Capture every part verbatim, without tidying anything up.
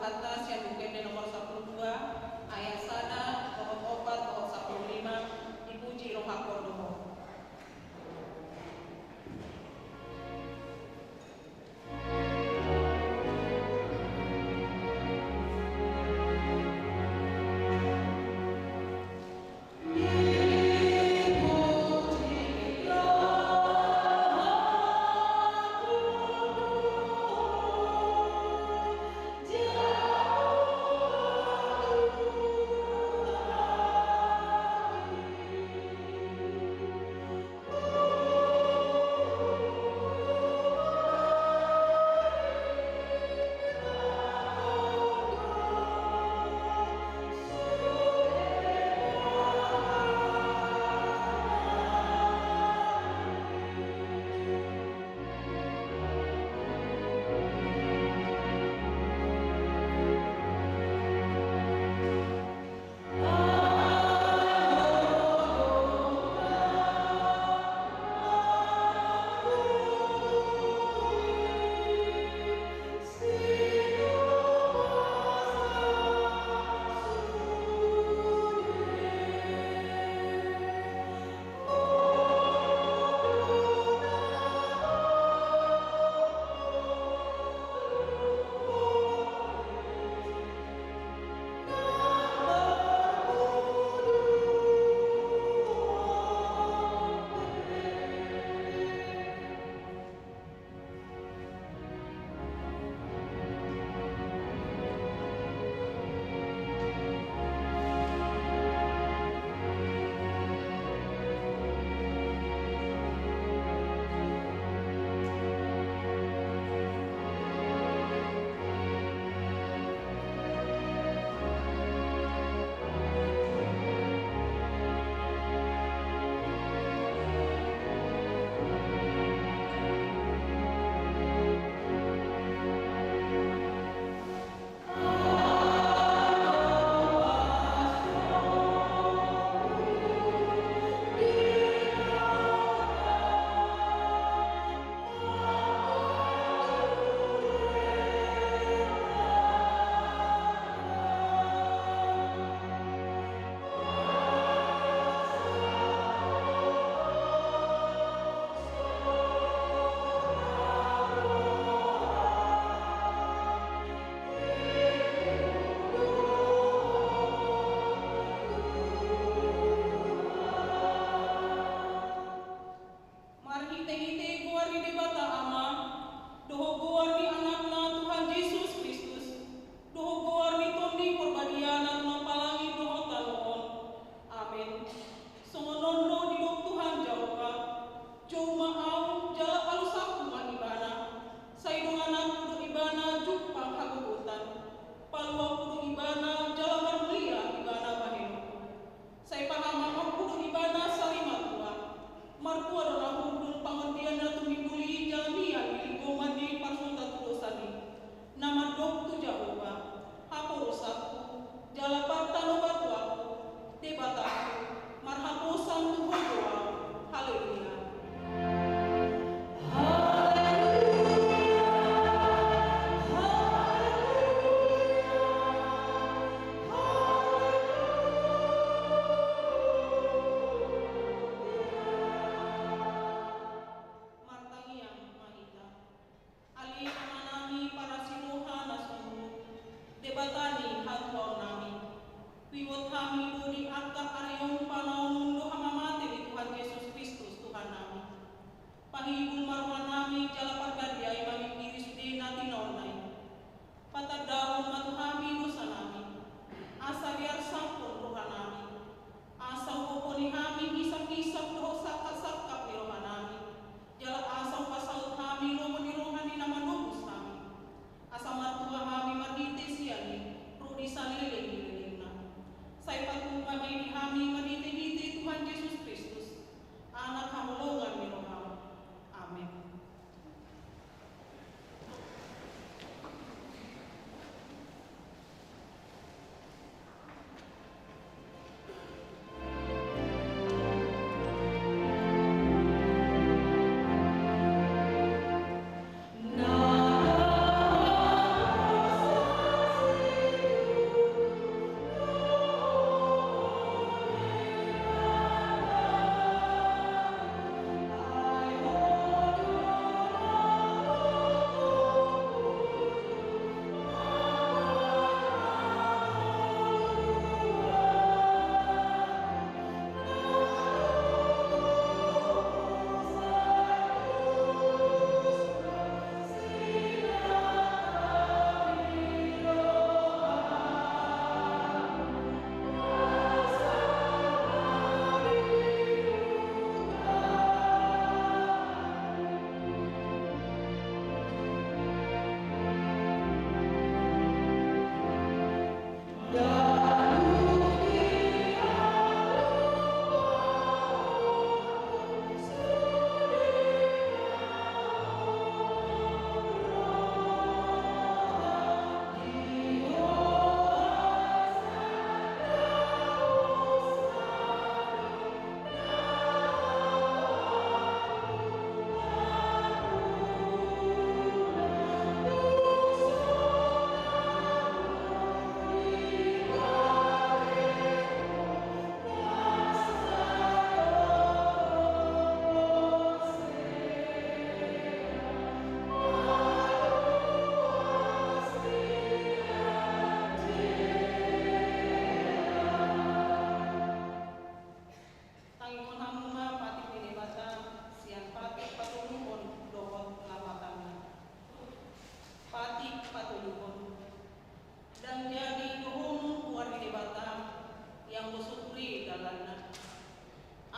Atas yang buku ende nomor sampulu dua, ayat sada, dohot opat, dohot sampulu lima, dipuji rohangkon do Ho.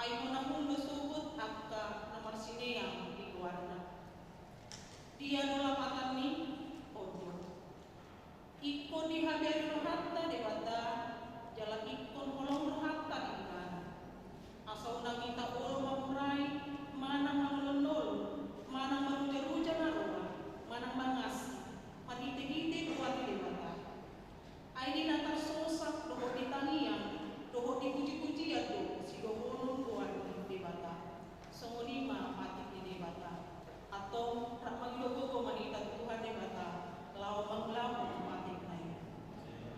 Ai hona hun do sogot angka na marsineang di goarna. Dia do lapatan ni? On do. Ingkon dihabari rohanta Debata, jala ingkon holong rohanta di Ibana. Asa unang hita olo mamurai, manang mangolon-olon, manang maruja-ruja na roa, manang mangasip, marhite-hite goar ni Debata. Ai di na tarsosak dohot di tangiang dohot di puji-pujian do sidohonon goar ni Debata. Songon i ma patik ni Debata. Antong rap mangido gogo ma hita tu Tuhan Debata laho mangulahon patikna i.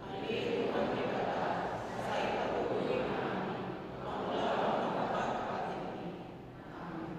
Ale Tuhan Debata, sai patogu ma hami mangulahon na hombar patikmi. Amen.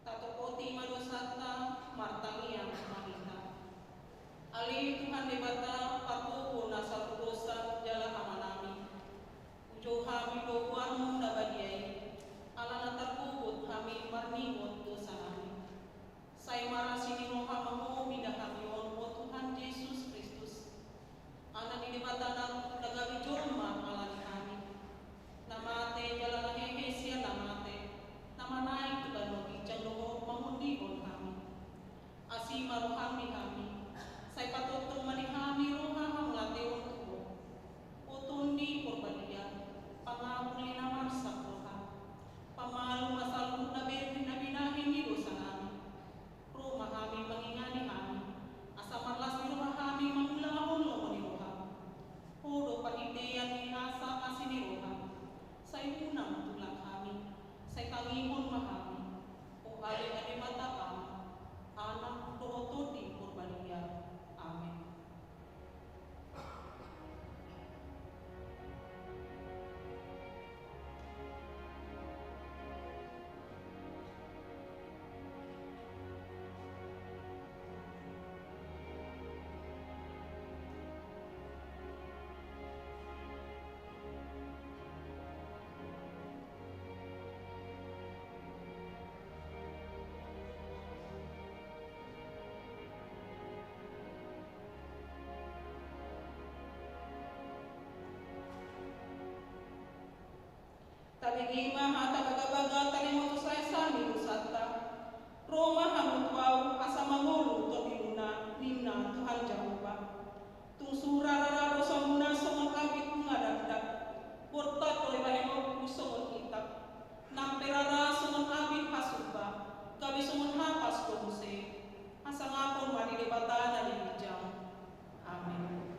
Tatopoti ma dosanta, martangiang ma hita. Ale Tuhan Debata, pargogo na saur dosa jala amanami. Hujou hami do goarmu na badia i, ala na targogot hami marningot dosanami. Sai marasi ni roha ma Ho mida hami on, o Tuhan Jesus Kristus. Anak ni Debata na, na gabe jolma ala ni hami. Na mate jala na hehe sian na mate, na manaek tu banua ginjang do Ho mangondihon hami. Asi ma roham di hami, sai patongtong ma di hami I ma hata bagabaga tarimo tu saesae ni dosanta. Ro ma hamu tu ahu asa mangolu tondimuna, ninna Tuhan Jahowa. Tung sura rara dosamuna songon abit bunga dakdak. Bortat do ibahenonku songon itak. Nang pe rara songon abit hasumba, gabe songon hapas do muse. Hasangapon ma di Debata na di ginjang. Amen.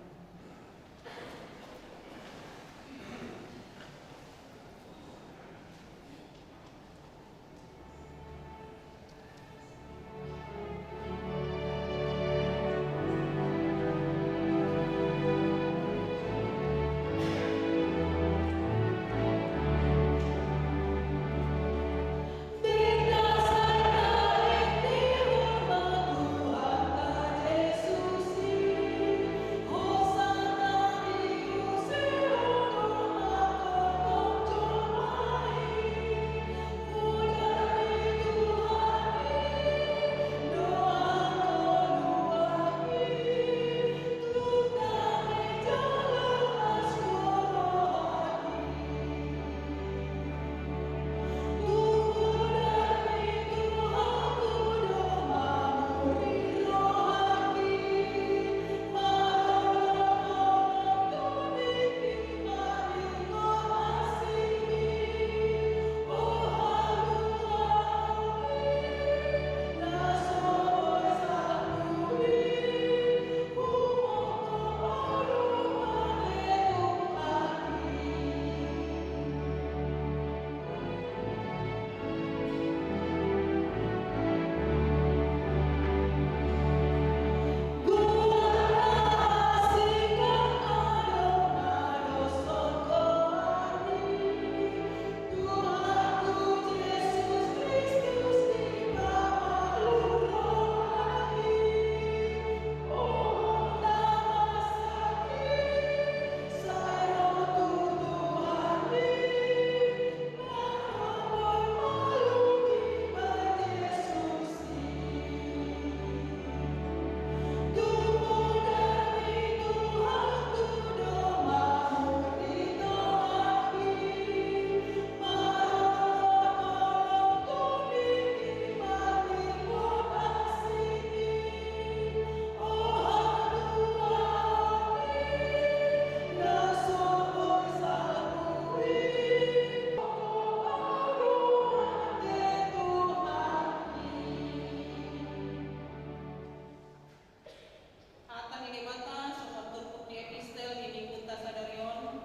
Hata ni Debata songon turpuk ni epistel di minggunta sadari on,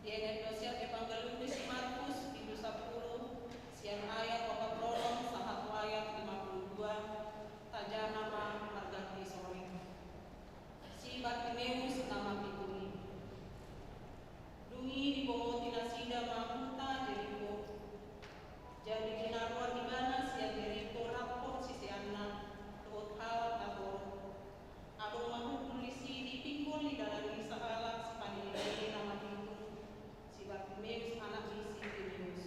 dienet do sian Evangelium ni si Markus, bindu sampulu, sian ayat opat pulu onom sahat tu ayat lima pulu dua, tajaha ma marganti sore. Si Bartimeus na mapitung i. Dung i dibongoti nasida ma huta Jeriko. Jadi ginaruan ibana sian Jeriko rap siseanna dohot halak na torop. Adong ma hundul disi di pinggol ni dalan i sahalak sipanidebade na mapitung, si Bartimeus anak ni si Timeus.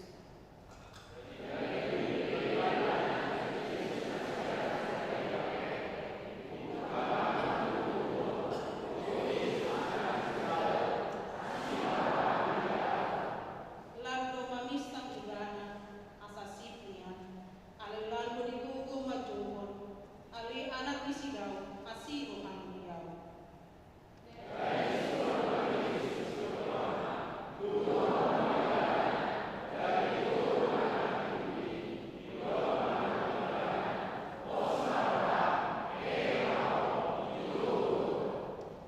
Lan do maminsang ibana, asa sip nian. Alai lan do digogo manjouhon, ale anak ni si Daud, asi roham di ahu.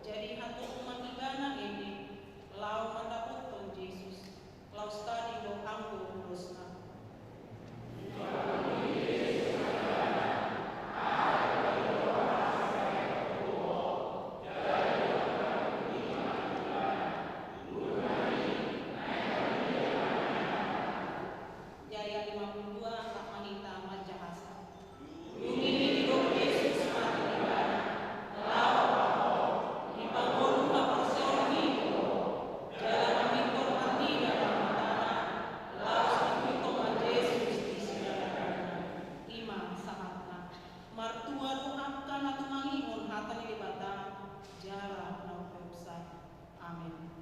Jadi hatop ma ibana ende, laho mandapothon Jesus. Laos tading do anggo ulosna. Di ayat lima puluh dua, angka ma hita manjahasa. Dung i didok Jesus ma tu ibana, laho ma ho, dipangolu haporseaonmu do ho. Jala mamintor marnida ma matana, laos dihuithon ma Jesus di sidalananna. I ma sahatna. Martua do angka na tumangihon hata ni Debata, jala na umpeopsa. Amen.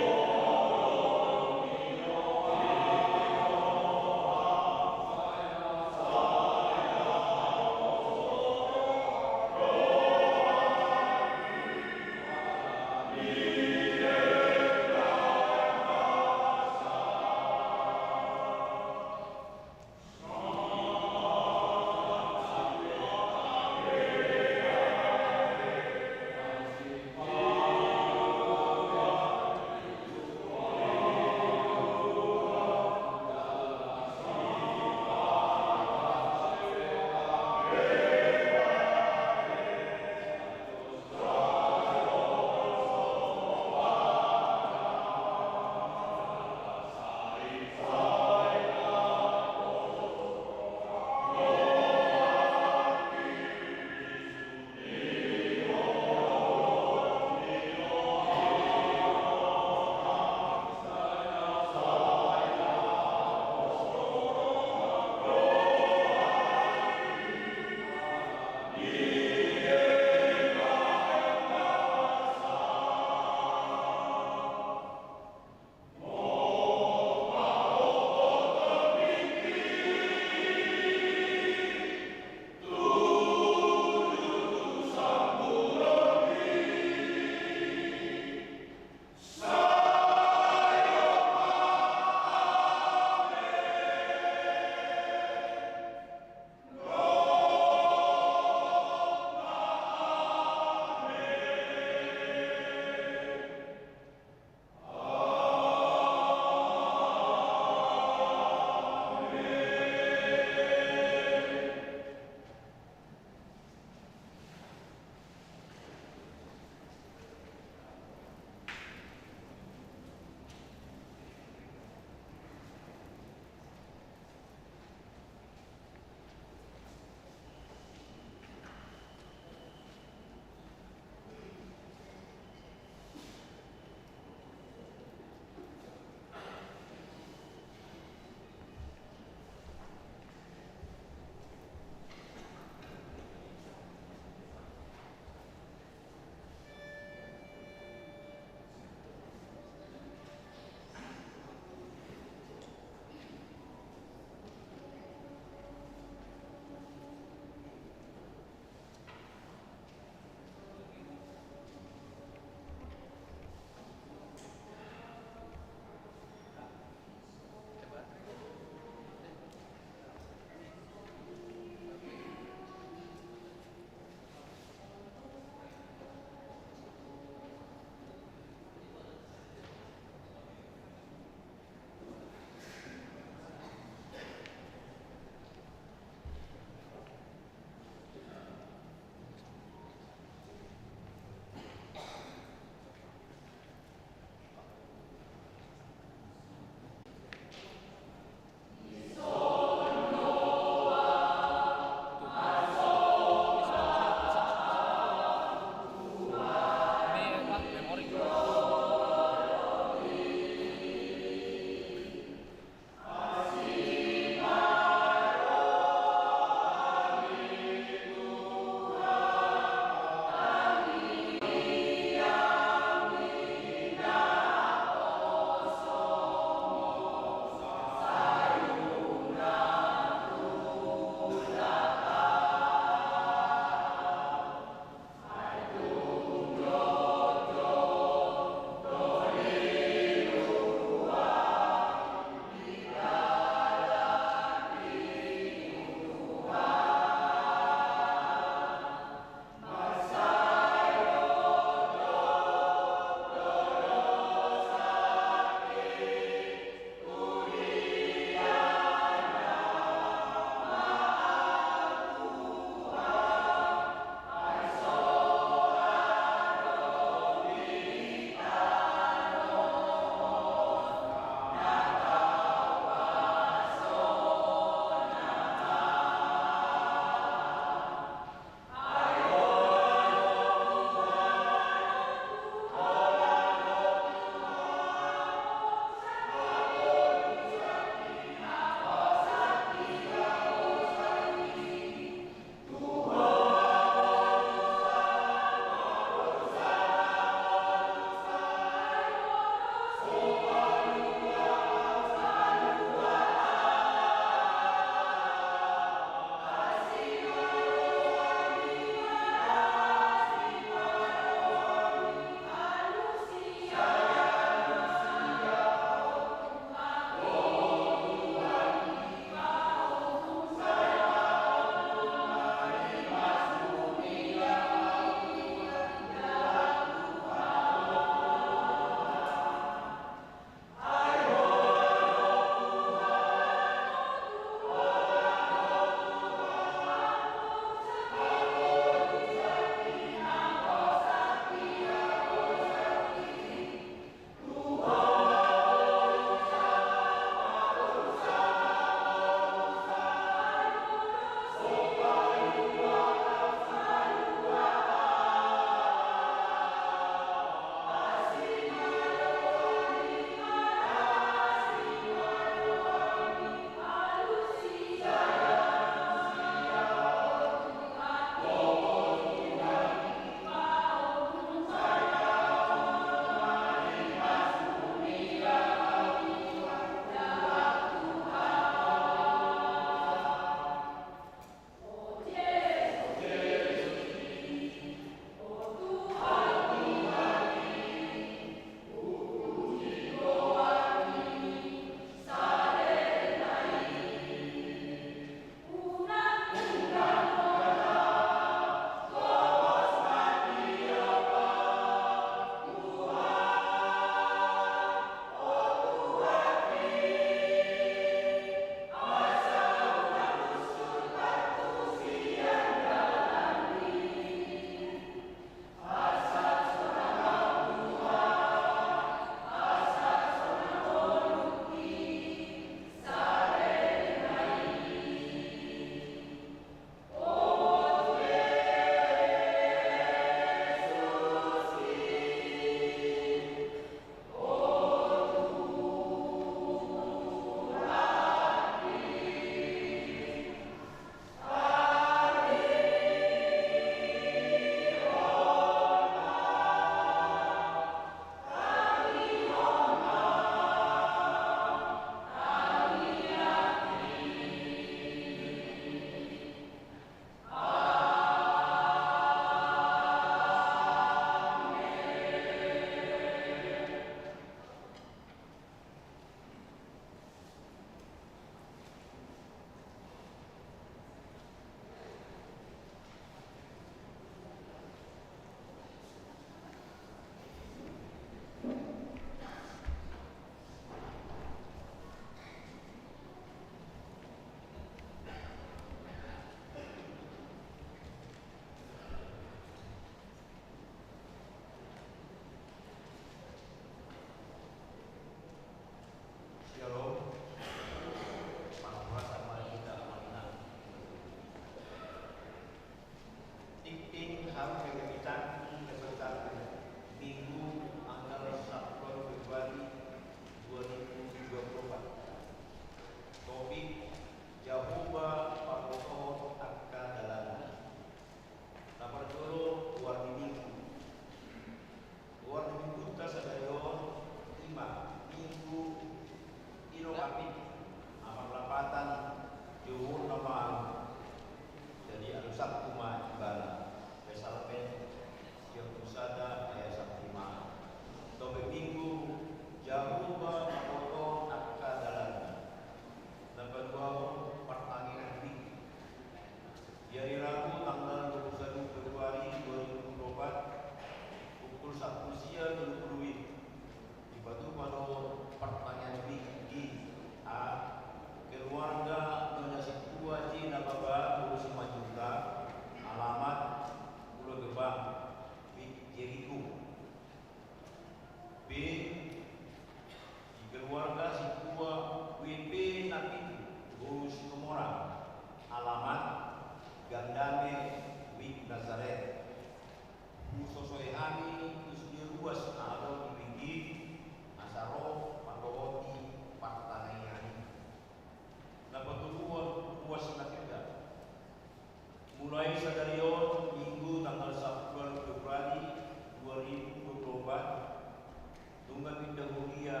Nunga pinda huria,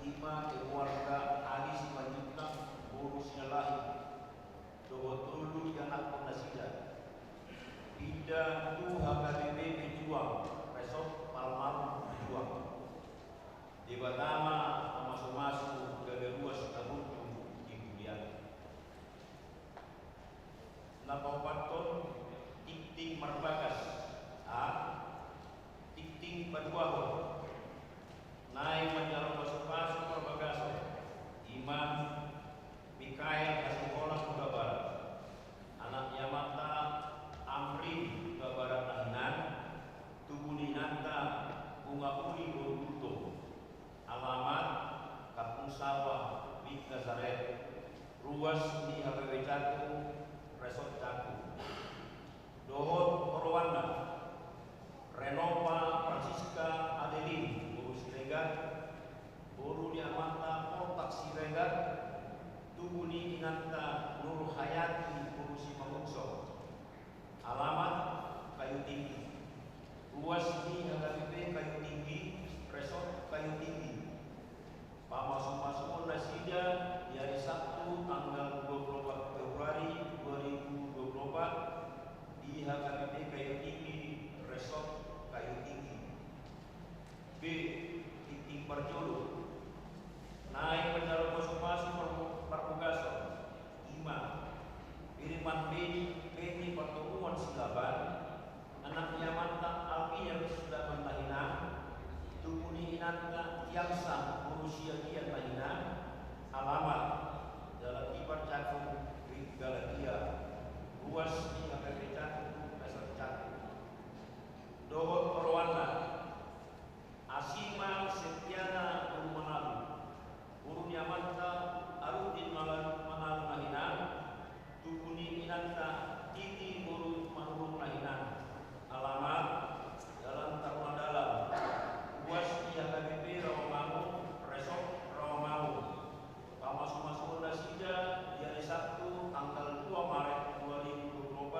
ima keluarga Adi Simanjuntak boru Silalahi, dohot tolu ianakhon nasida. Pinda tu H K B P Pejuang, resort Palmarum Pejuang. Debata ma pamasu-masu gabe ruas na burju di huria. Na paopathon, tingting marbagas, a, tingting paduahon. Naeng manjalo pasu-pasu parbagason, ima Mikael Hasiholan Hutabarat, anak ni amanta Amrin Hutabarat na hinan, tubu ni inanta Bunga Uli boru Buto. Alamat Kampung Sawah, Bit Nazaret, ruas ni H K B P Cakung, resort Cakung. Dohot oroanna, Renova Francisca Adelin boru Siregar, boru ni amanta Poltak Siregar, tubu ni inanta Nurhayati boru Simangunsong. Alamat Kayu Tinggi. Ruas ni H K B P Kayu Tinggi, resort Kayu Tinggi. Pamasu-masuon nasida di hari Sabtu tanggal dua puluh empat Februari dua ribu dua puluh empat di H K B P Kayu Tinggi, resort Kayu Tinggi. B, tingting parjolo. Naeng manjalo pasu-pasu parbu-, parbugason, ima Firman Beni, Beni Partomuan Silaban, anak ni amanta Alpian Silaban na hinan, tubu ni inanta Tiamsang boru Siagian na hinan. Alamat Jalan Tibar Cakung, Ring Galatia, ruas ni H K B P Cakung, resort Cakung. Dohot oroanna, Asima Septiana boru Manalu, boru ni amanta Arudin Manalu, Manalu na hinan, tubu ni inanta Titi boru Manurung na hinan. Alamat Jalan Taruna Dalam, ruas ni H K B P Rawamangun, resort Rawamangun. Pamasu-masuon nasida di hari Sabtu tanggal dua Maret dua ribu dua puluh empat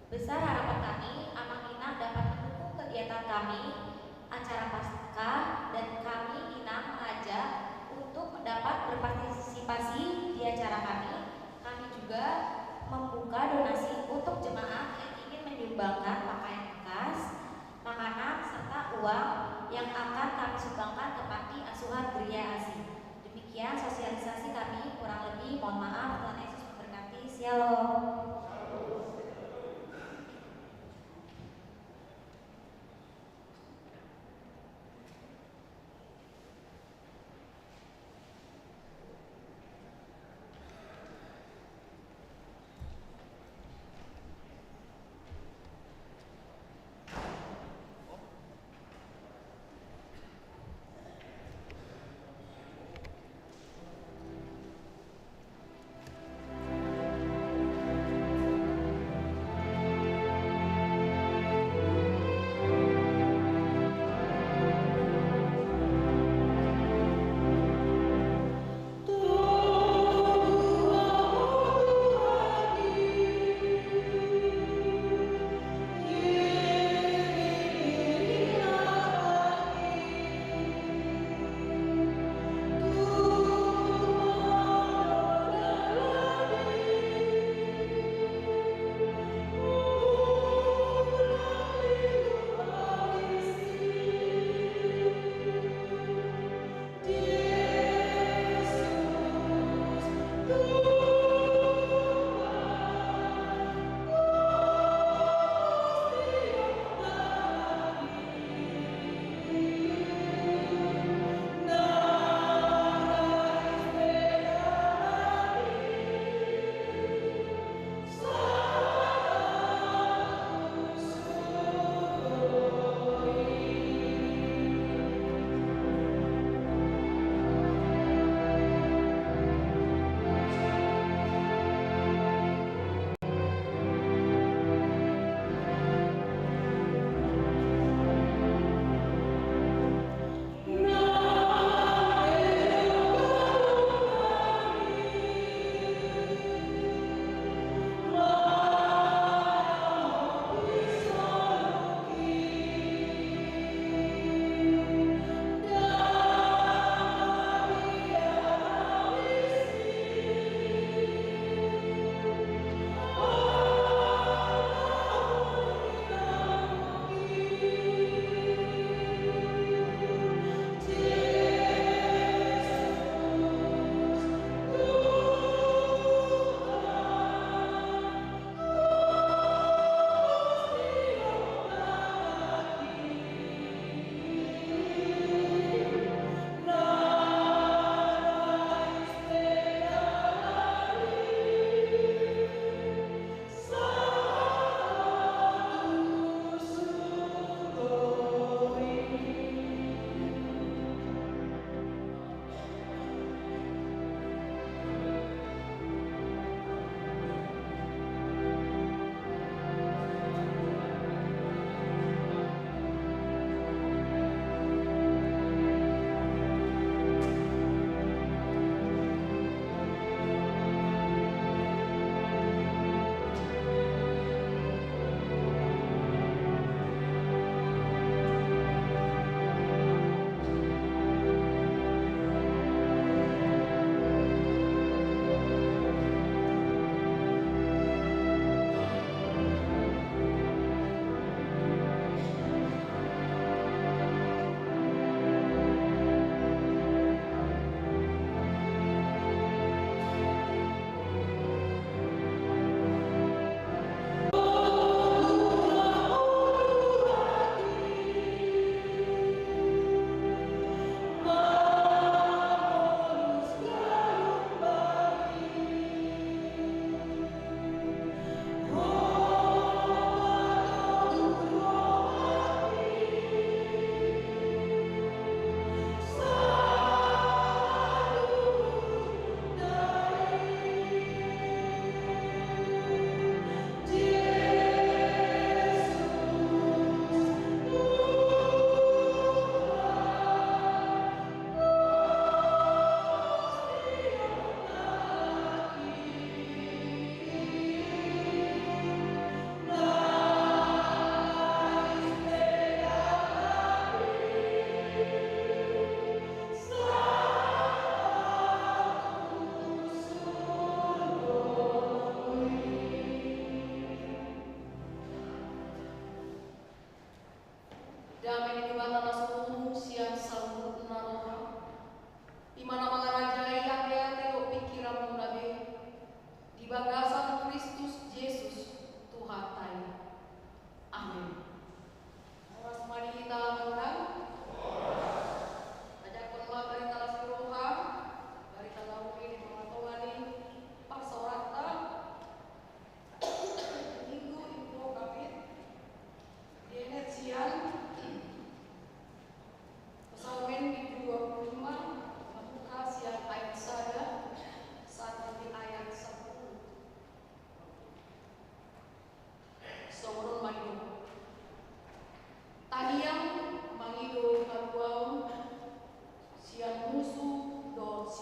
Besar harapan kami, Amang Inang dapat mendukung kegiatan kami, acara Paskah, dan kami Inang mengajak untuk dapat berpartisipasi di acara kami. Kami juga membuka donasi untuk jemaat yang ingin menyumbangkan pakaian bekas, makanan, serta uang yang akan kami sumbangkan ke panti asuhan Geria Asi. Demikian sosialisasi kami, kurang lebih mohon maaf. Tuhan Yesus memberkati. Shalom.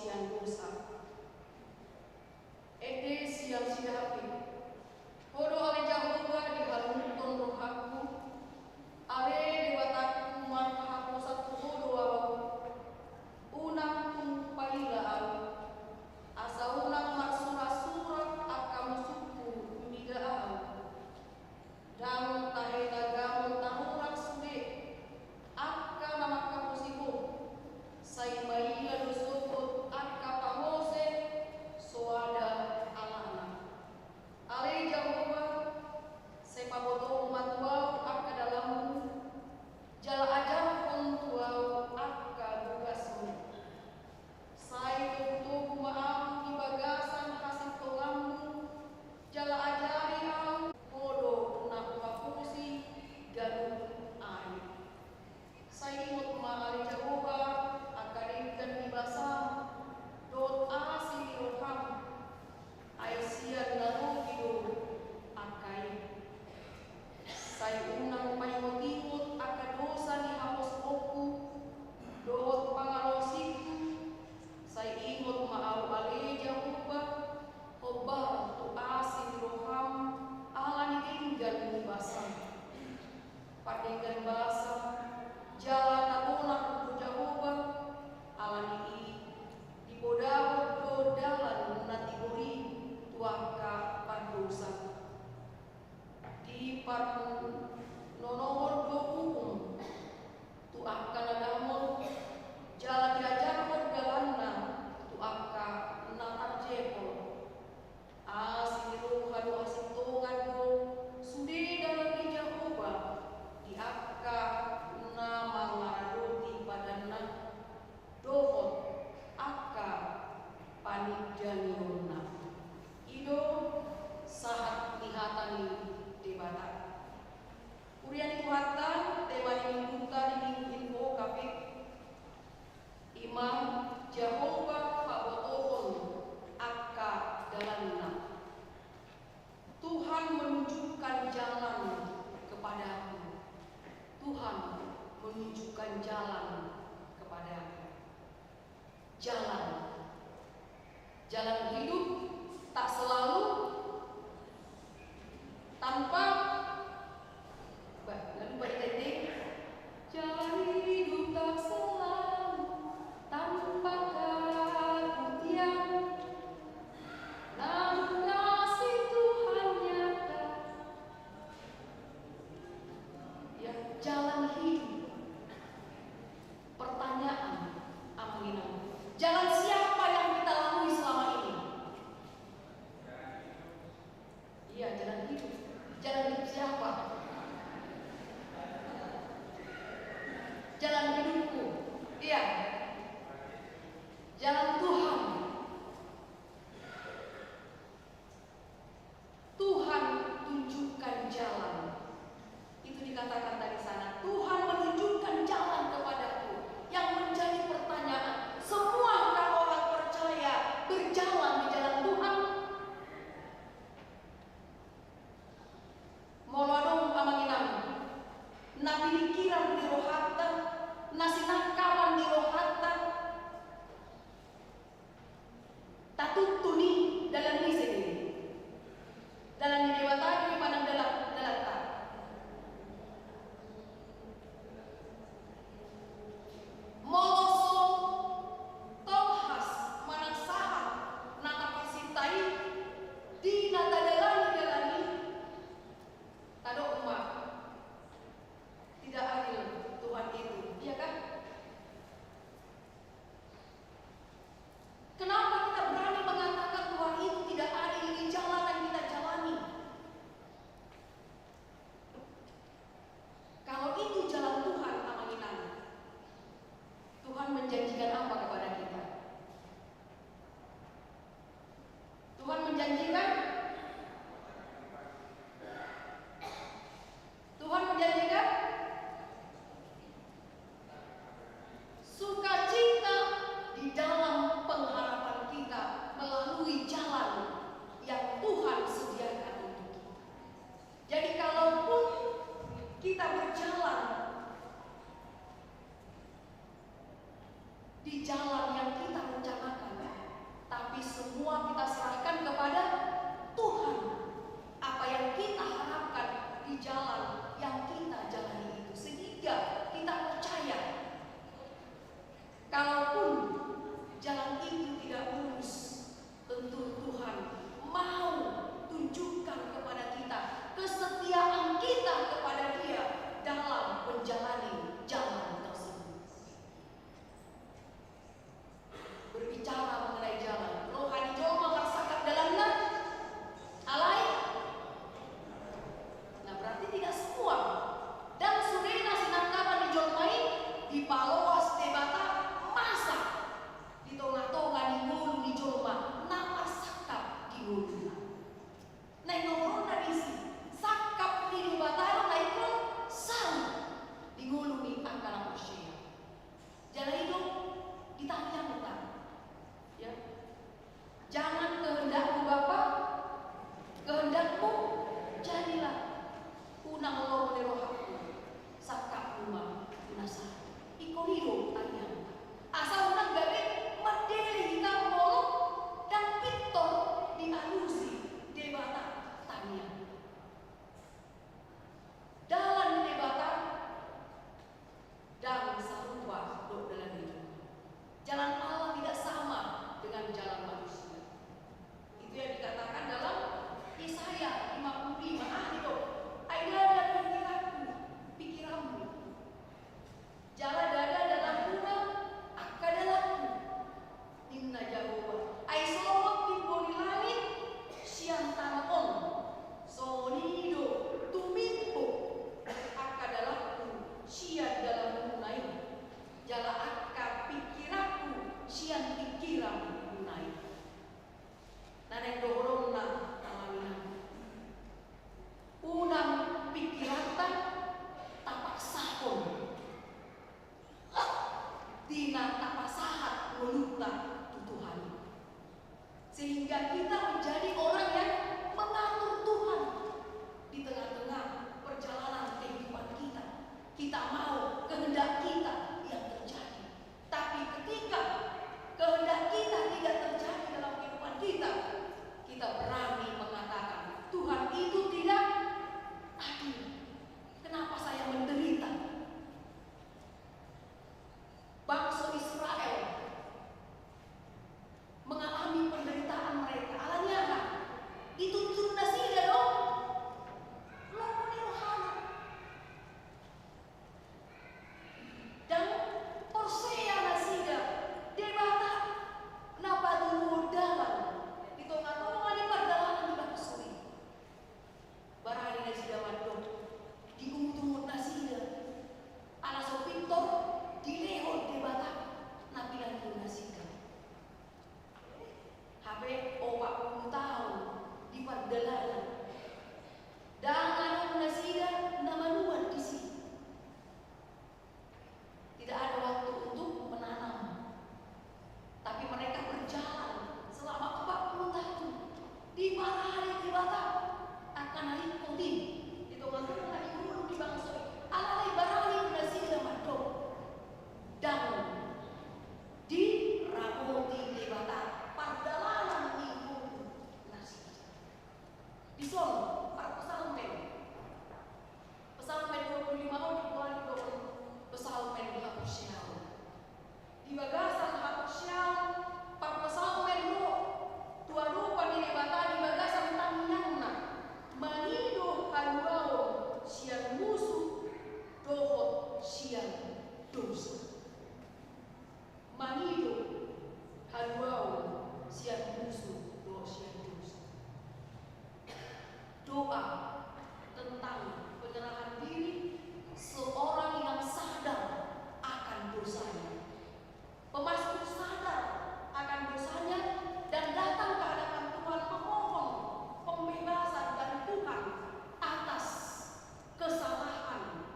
sian dosa. Ende sian si Daud. Ho do ale Jahowa dihalungunhon rohangku, ale Debatangku, marhaposan tu Ho do ahu. Unang tung paila ahu, asa unang marsuraksurak angka musungku mida ahu. Ndang tahe na gamon tarurak sude angka na manghaposi Ho, sai maila do sogot angka pangose soada alana. Ale Jahowa, sai pabotohon ma tu ahu angka dalanMu, jala ajarhon tu ahu angka bogasMu. Sai togutogu ma ahu di bagasan hasintonganMu, jala ajari ahu. Ho do na huhaposi ganup ari. Sai ingot ma ale Jahowa angka denggan ni basaM dohot asi ni rohaM, ai sian na lobi do angka i. Sai unang paingotingot angka dosa ni haposuonku dohot pangalaosingku. Sai ingot ma ahu ale Jahowa, hombar tu asi ni rohaM ala ni denggan ni basaM. Pardenggan basa jala na bonar do Jahowa, ala ni i dipodahon do dalan na tigor i tu angka pardosa. Diparnonohon do uhum tu angka na damol, jala diajarhon dalanna tu angka na tarjepol. Asi ni roha dohot hasintongan do sude dalan ni Jahowa di angka na mangaradoti padanna dohot angka panindangionNa. I do sahat ni hata ni Debata. Huria ni Tuhanta, tema ni minggunta di minggu ingkon pe, ima Jahowa pabotohon angka dalanna. Tuhan menunjukkan jalan kepadaku. Tuhan menunjukkan jalan kepadaku. Jalan. Jalan hidup tak selalu tanpa, bah, lalu balik lagi. Jalan hidup tak selalu tanpa keputihan. Namun kasih Tuhan nyata. Ya, jalan hidup. Pertanyaan, Amang Inang, jalan siapa yang kita lalui selama ini? Iya, jalan hidup. Jalan hidup siapa? Jalan hidupku. Iya. Jalan Tuhan. Tuhan tunjukkan jalan. Itu dikatakan tadi sana, Tuhan menunjukkan jalan kepadaku. Yang menjadi pertanyaan, semua orang percaya berjalan di jalan Tuhan? Molo adong, Amang Inang, na piningkiran di rohanta, na sinangkapan di rohanta, tatuntun i, dalan ni ise do i? Dalan ni Debata do i manang dalan, dalanta? Molo so tolhas manang sahat na taparsinta i, di na tadalani dalan i, tadok ma, tidak adil Tuhan itu, iya kan? Kenapa kita berani mengatakan Tuhan itu tidak adil di jalan yang kita jalani? Kalau itu jalan Tuhan, Amang Inang, Tuhan menjanjikan apa kepada kita? Tuhan menjanjikan, Tuhan menjanjikan sukacita di dalam pengharapan kita melalui jalan yang Tuhan sediakan untuk kita. Jadi, kalaupun kita berjalan di jalan yang kita rencanakan, Semua kita serahkan kepada Tuhan. Apa yang kita harapkan di jalan yang kita jalani itu, sehingga kita percaya, kalaupun jalan itu tidak mulus, tentu Tuhan mau tunjukkan kepada kita kesetiaan kita kepada Dia dalam menjalani jalan tersebut. Berbicara mengenai jalan, roha ni jolma marsangkap dalanna, alai, nah, berarti tidak semua. Ndang sudena sinangkapan ni jolma i dipaloas Debata masa di tonga-tonga ni ngolu ni jolma na marsangkap di ngoluna. Naeng na horong na disi, sangkap ni Debata do na ingkon saut di ngolu ni angka na porsea. Jala i do di tangiangta. Ya. Jangan kehendakku Bapa, kehendakmu jadilah. Unang lomo ni rohangku, sangkapmu ma na saut. Ingkon i do tangiangta. Asa unang gabe mandele hita molo ndang pintor dialusi Debata tangiang. Dalan ni Debata ndang sarupa dohot dalan ni jolma. Jalan Allah tidak sama dengan jalan manusia. Itu yang dikatakan dalam Yesaya lima puluh lima, ah, itu. Ai ndada pikiranku, pikiranmu. Jala ndada dalanmuna angka dalanku, ninna Jahowa. Ai songon timbo ni langit sian tano on, songon i do tumimbo angka dalanku sian dalanmuna i, jala angka pikiranku sian pikiranmuna i. Na naeng dohononna, amang inang, unang pikiranta tapaksahon di na tapasahat ngolunta tu Tuhan i. Sehingga kita menjadi orang yang mengatur Tuhan di tengah-tengah perjalanan kehidupan kita. Kita mau kehendak kita yang terjadi. Tapi ketika kehendak kita tidak terjadi dalam kehidupan kita, kita berani mengatakan, "Tuhan itu tidak adil. Kenapa saya menderita?" Bangso Israel mengalami penderitaan mereka. Alani aha? Dituntun nasida do lomo ni rohana. Ndang porsea nasida Debata na patuluhon dalan di tonga-tonga ni pardalanan ni bangso i. Barani nasida mandok, diuduti nasida. Ala so pintor dilehon Debata na pinangido nasida. Hape opat pulu taon di pardalanan, ndang adong nasida na manuan disi. Tidak ada waktu untuk menanam. Tapi mereka berjalan selama empat puluh tahun. Dibarani Debata angka na ringkot i di tonga-tonga ni ngolu ni bangso i. Alai barani nasida mandok, ndang diramoti Debata pardalanan ni ngolu nasida. Dison parpsalmen, Psalmen dua puluh lima on diboan do psalmen haporseaon. Di bagasan haporseaon, parpsalmen do tu adopan ni Debata di bagasan tangiangna, mangido haluaon sian musu dohot sian dosa. Mangido haluaon sian musu dohot sian dosa. Doa tentang penyerahan diri seorang yang sadar akan dosanya. Pemasmur sadar akan dosanya dan datang ke hadapan Tuhan memohon pembebasan dari Tuhan atas kesalahan,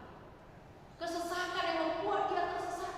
kesesakan yang membuat dia tersesat.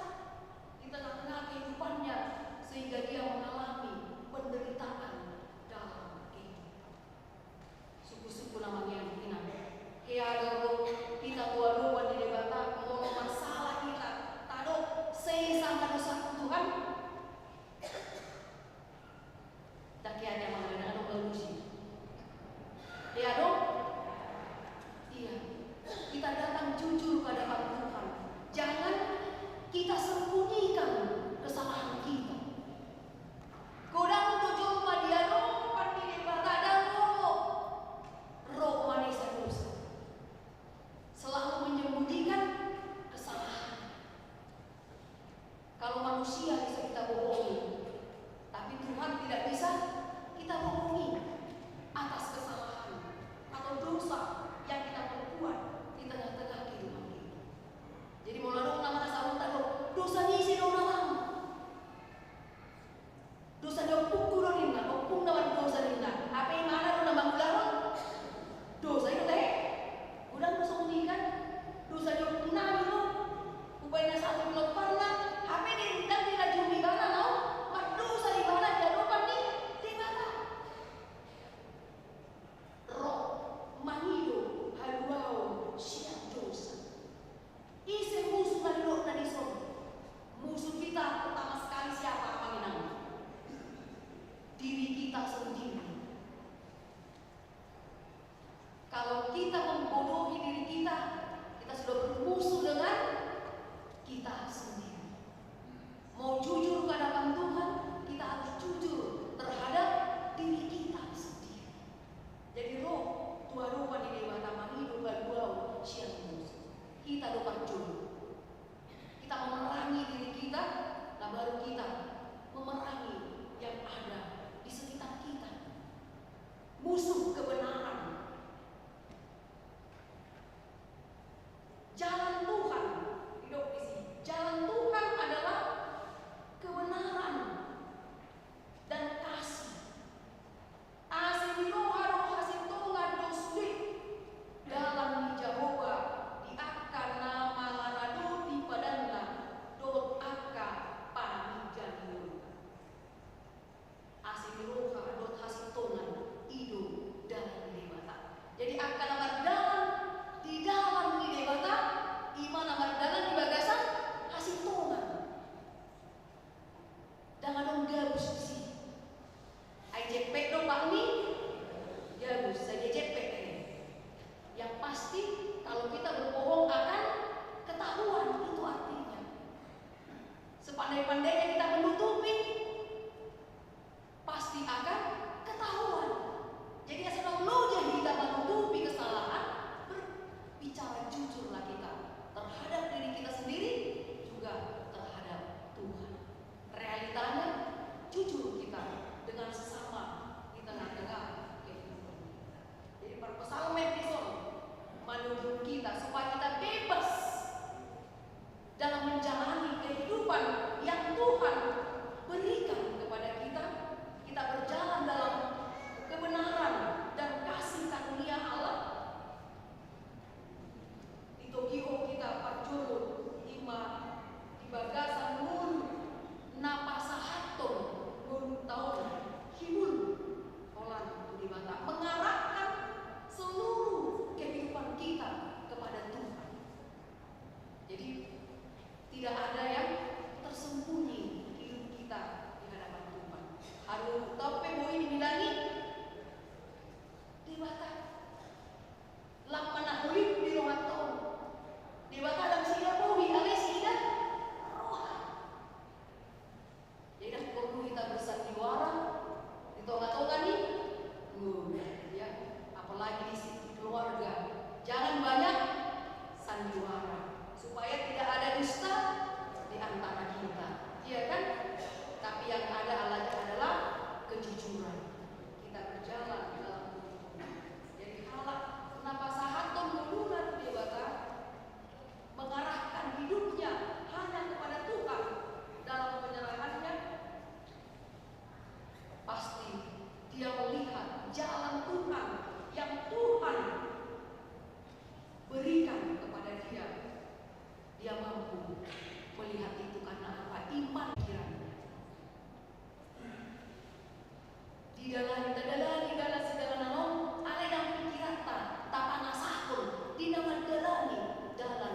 dalani, tadalani dalan sidalanan on, alai ndang pingkiranta tapangasahon di na mandalani dalan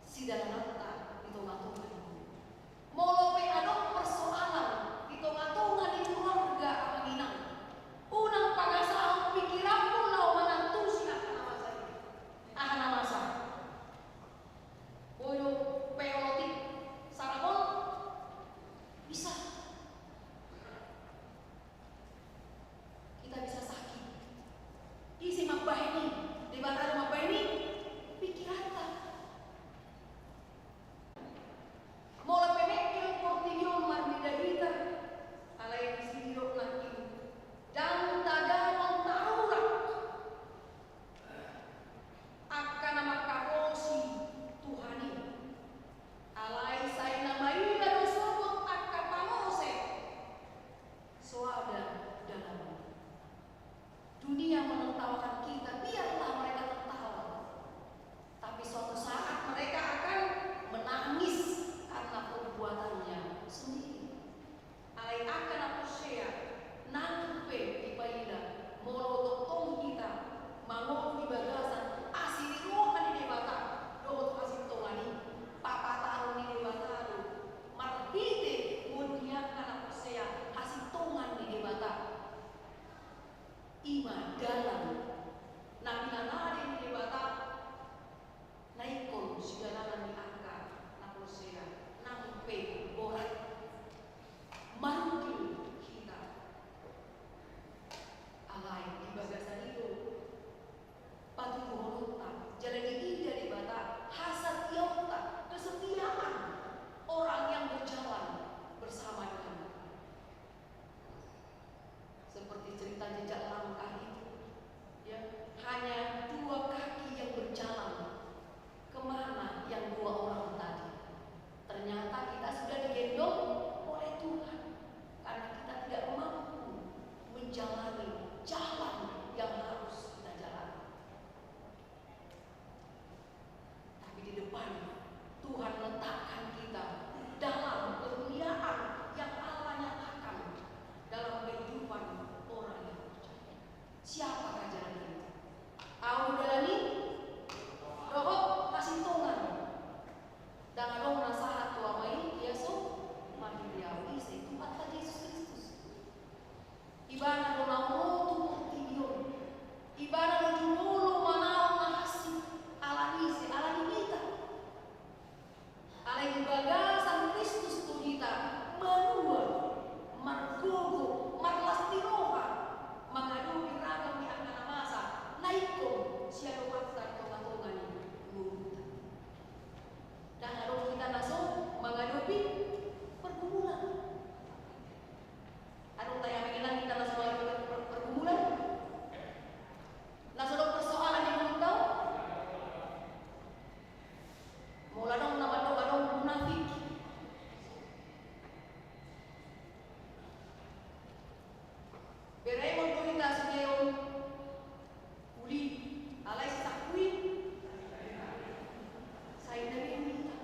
sidalananta di tongatonga ni. Molo pe adong persoalan di tongatonga ni keluarga amang inang, unang pangasahon pingkiranmu laho mangantusi angka na masa i. Aha na masa? Boi do peolotik sarabol? Bisa. Kita bisa sakit. Ise mambahen i? Debata do mambahen i? Pingkiranta. Molo pe mengkel portibi on marnida hita, alai disi didok nangkin, ndang tagamon tarurak angka na mangkaposi Tuhan i. Alai sai na maila do sogot angka pangose, so ada dalan. Dunia menertawakan kita, biarlah mereka tertawa. Tapi suatu saat mereka akan menangis karena perbuatannya sendiri. Alai angka na porsea, nangkin pe dipaila, molo tongtong hita mangolu di bagasan asi ni roha ni Debata dohot hasintongan i, papataron ni Debata do marhite ngolu ni angka na porsea hasintongan ni Debata. I ma dalan na pinarade ni Debata, na ingkon sidalanan ni angka na porsea, nang pe borat, marugil hita. Alai di bagasan i do patuduhononta, jala diida Debata hasatiaonta, kesetiaan orang yang berjalan bersama dengan Tuhan. Seperti cerita jejak langkah itu, ya, hanya dua kaki yang berjalan. Kemana yang dua orang tadi? Ternyata kita sudah digendong oleh Tuhan karena kita tidak mampu menjalani jalan yang harus kita jalani. Tapi di depan, Tuhan letakkan kita dalam kemuliaan yang Allah nyatakan dalam kehidupan orang yang percaya. Siapa raja itu? Au dalan i dohot hasintongan. Ndang adong na sahat tu Ama i, ia so mangihut au. Ise? Tuhanta Jesus Kristus. Ibana do na urupi portibi on. Ibana do jumolo manaon na hansit. Ala ni ise? Ala ni hita. Alai di bagasan Kristus do hita malua, margogo, marlas ni roha mangadopi ragam ni angka na masa na ingkon siadopanta di tongatonga ni ngolunta. Ndang adong hita na so mangadopi pergumulan. Adong tahe amang inang hita na so mangadopi per-, pergumulan? Na so adong persoalan di ngolunta on? Molo adong na mandok adong munafik. Berengon do hita sude on uli, alai sisakku i sai na be uli hita.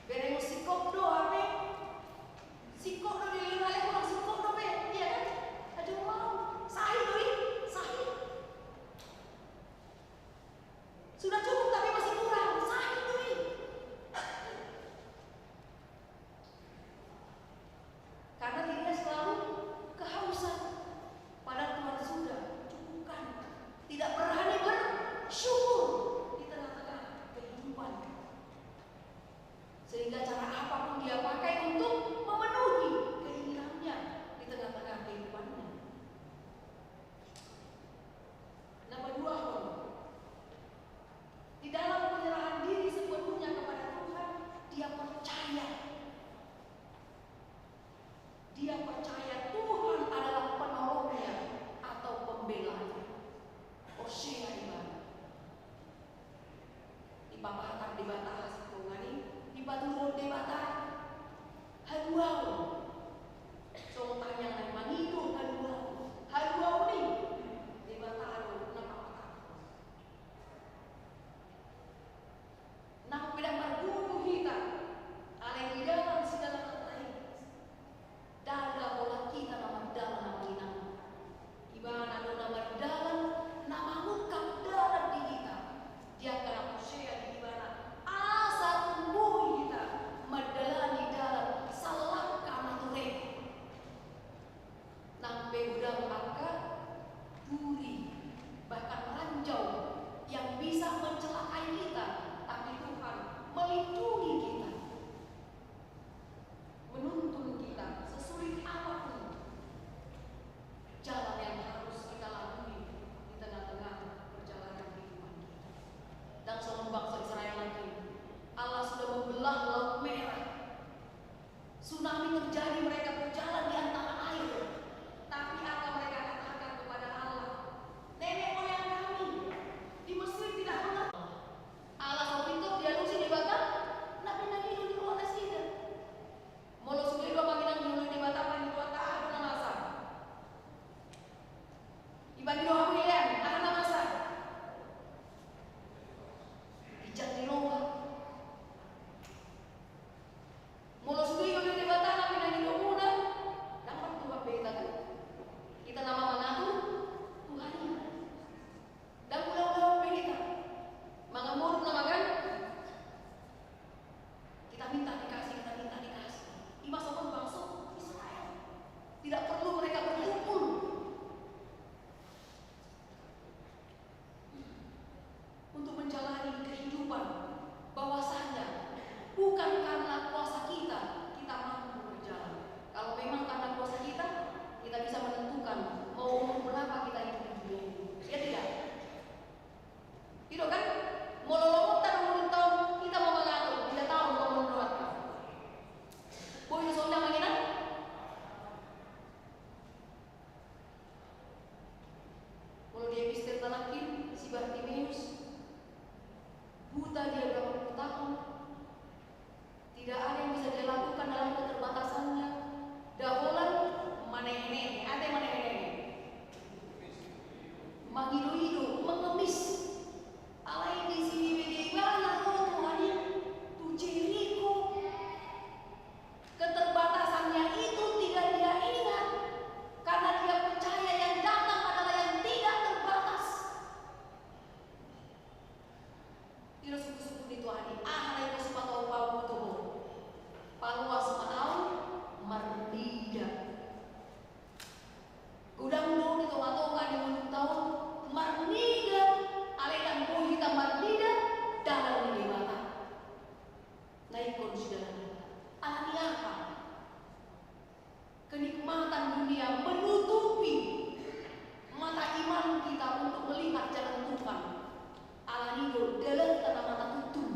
Berengon singkop do hape, singkop do dilehon, alai hurang singkop dope, iya kan? Aduh, mau sahit do i, sahit. Sudah cukup tapi masih kurang, sahit do i. Karena dirinya selalu kehausan. Padahal Tuhan sudah cukupkan. Tidak berani bersyukur di tengah-tengah kehidupan. Sehingga cara apapun dia pakai untuk memenuhi keinginannya di tengah-tengah kehidupannya. Na paduahon, di dalam penyerahan diri sepenuhnya kepada Tuhan, dia percaya. Dia percaya Tuhan adalah penolongnya atau pembelanya. Porsea ibana. Dipapatar Debata hasintongan i, dipatuduhon Debata haluaon. Songon tangiang na mangido haluaon. Haluaon i Debata do na papatar. Nang pe ndang margogo hita, alai di dalan sidalananta i, ndada holan i Buta dia berapa puluh tahun, tidak ada yang bisa dia lakukan dalam keterbatasannya. Daholan manehe-nehe, ate manehe-nehe. Mangido-ido, mengemis. Alai di sini bege ibana ro Tuhan i tu Jeriko. Keterbatasannya itu tidak dia ingat, karena dia percaya yang datang adalah yang tidak terbatas. Ira suku-suku ni Tuhan i, aha na ingkon sipatupaonmu tu ho? Paloas ma au marnida. Godang do di tonga-tonga ni ngolunta on marnida, alai ndang boi hita marnida dalan ni Debata. Na ingkon sidalan hita. Alani aha? Kenikmatan dunia menutupi mata iman kita untuk melihat jalan Tuhan. Alani do dalanta na mata tutung.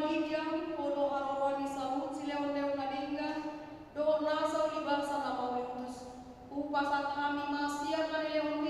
Didia, podo haroroan ni saluhut silehonlehon na denggan dohot na saur ni basa na mauliutus, hupasahat hami ma sian na nilehon